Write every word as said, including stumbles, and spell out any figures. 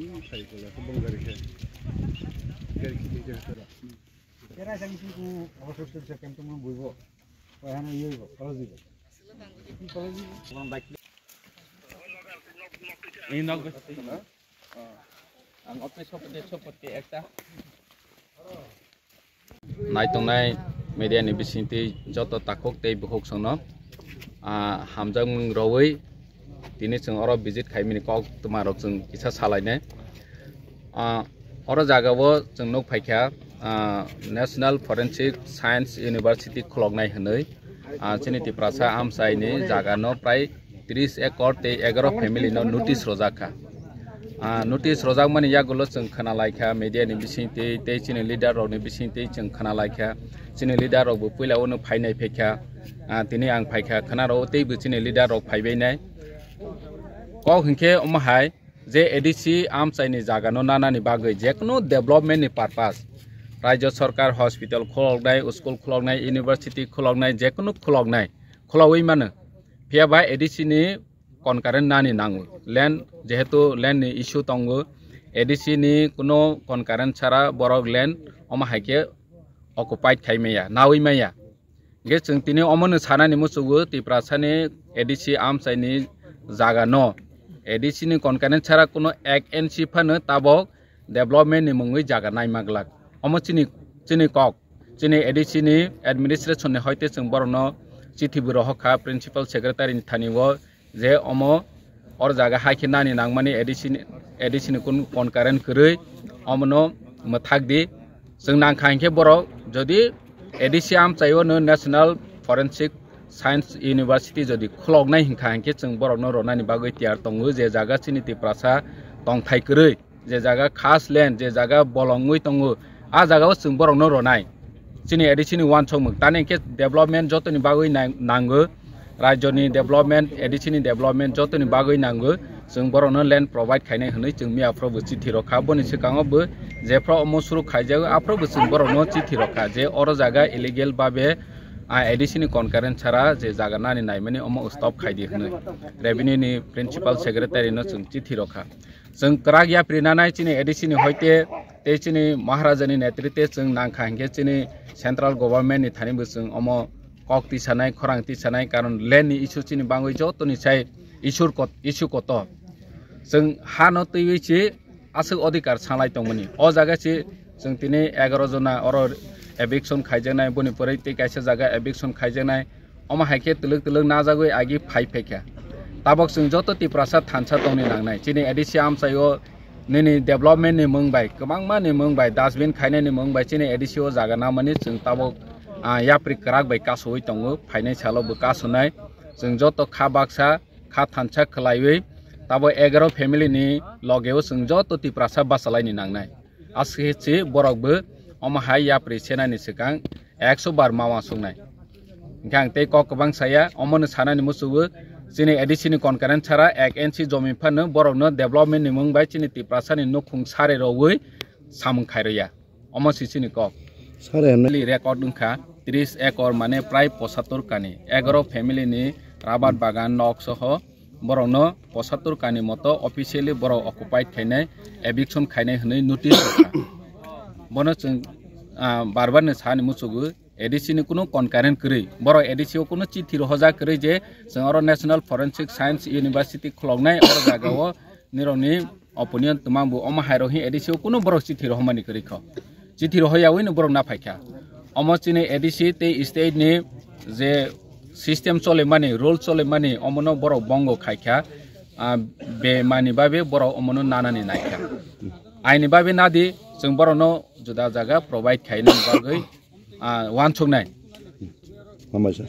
Ang office ko pwtwi sopot ekta. Naitongnai media ni bisingtwi joto takhuk tei bukhuk songno, ah, hamjakmung rwui tini chwng oro visit khaimani kok twmarok chwng kisa salainai. Ah, oro jagao chwng nuk phaikha, ah, National Forensic Science University khuloknai hwnwi, ah, chini Tiprasa amchaini jagano prai tris ekor tei egaro family no notice rojak kha. Ah, notice rojakmani yagulo chwng khwnalaikha media ni bisingtwi tei chini leader rokni bisingtwi chwng khwnalaikha. Chini leader rokbo puila uno phainai phaikha. Ah, tini ang phaikha khwnaro teibo chini leader rok phaibainai. Kok hinkhe omo hai je A D C amchaini jagano nanani bagwi jekunu development ni purpose, Rajya Sarkar hospital khuloknai, school khuloknai, university khuloknai, jekunu khuloknai, khulogwi mano. Phiya ba A D C ni concurrent nani nango. Land, jehetu land ni issue tongo, A D C ni kuno concurrent chara borok land omo hai khe occupied khai maya, nawi maya. Hingke chwng tini omono sanani muchungo Tiprasani A D C amchaini jaga no A D C ni concurrent chara kuno ek inch phano tabok development ni mungwi jaga naima glak. Omo chini, chini kok, chini A D C ni administration ni hoite chwng borokno chithi bo rohor kha, principal secretary ni thani o je omo or jaga hai khe nani nangmani A D C ni, A D C ni kun concurrent kwrwi omono mwthak di. Chwng nangkha hinkhe borok jodi A D C amchaio no National Forensic Science University jodi khuloknai hinkha hinkhe chwng borokno ronani bagwi tiyar tongo, je jaga chini Tiprasa tongthai kwrwi. Je jaga khas land, je jaga bolongwi tongo, a jagao chwng borokno ronai. Chini A D C ni uansukmung. Tani hinkhe development jotoni bagwi nang-, nango. Rajyoni development, A D C ni development jotoni bagwi nango. Chwng borokno land provide khainai hwnwi chwng miyaphrobo chithi rokha. Boni swkango bo jephro omo suru khaijago, aphrobo chwng borokno chithi rokha je oro jaga illegal babe, a, A D C ni concurrent chara je jaga nani naimani omo stop khaidi hwnwi. Revenue ni principal secretary no chwng chithi rokha. Chwng kwrak yapri nanai chini A D C ni hoite tei chini Maharaja ni netritwe chwng nangkha hinkhe chini central government ni thani bo chwng omo kok tisanai, khorang tisanai, karon land ni issue chini bangwi jotoni sai issue kot-, issue kotor. Chwng ha no twiwi si aswk odhikar sanglai tongmani. O jaga si chwng tini egaro jona oro eviction khaijaknai, boni pore tei kaisa jaga eviction khaijaknai. Omo hai khe twlwk twlwk najagwi agi phai phaikha. Tabok chwng joto Tiprasa thansa tongni nangnai. Chini A D C amchaio nini development ni mung bai, kwbangma ni mung bai, dustbin khainai ni mung bai chini A D C o jaga namani chwng tabok, ah, yapri kwrak bai kasowi tongo. Phainai salo bo kasonai. Chwng joto kha baksa, kha thansa khwlaiwi tabok egaro family ni logeo chwng joto Tiprasa bachalaini nangnai. Aswk se borok bo omo hai yapri senani swkang ekso bar ma uansuknai. Hingke ang tei kok kwbang saya, omono sanani muchungo chini A D C ni concurrent sara ek inch jomi phano borokno development ni mung bai chini Tiprasa ni nukhung sari rogwi samung khairokya. Omo se chini kok. Sare hwnwi. Record wngkha tris ekor, mane prai pochattor kani, egaro family ni rabar bagan nok soho borokno pochattor kani moto officially borok occupied khainai, eviction khainai hwnwi notice rwkha. Bono chwng, ah, bar bar ni sani muchungo A D C ni kunu concurrent kwrwi. Borok A D C o kunu chithi rohorjak kwrwi je chwng oro National Forensic Science University khuloknai, oro jagao nirokni opinion twmang bo omo hai rok hi A D C o kunu borok chithi rohormani kwrwi kho. Chithi rohor yaui no borok na phaikha. Omo chini A D C tei state ni je system cholemani, rule cholemani, omono borok bongo khaikha. Ah, bemani babe borok omono nanani naikha. Aini babe nadi chwng borokno juda jaga provide khaina bagwi, ah, uansuknai. Hambai sir.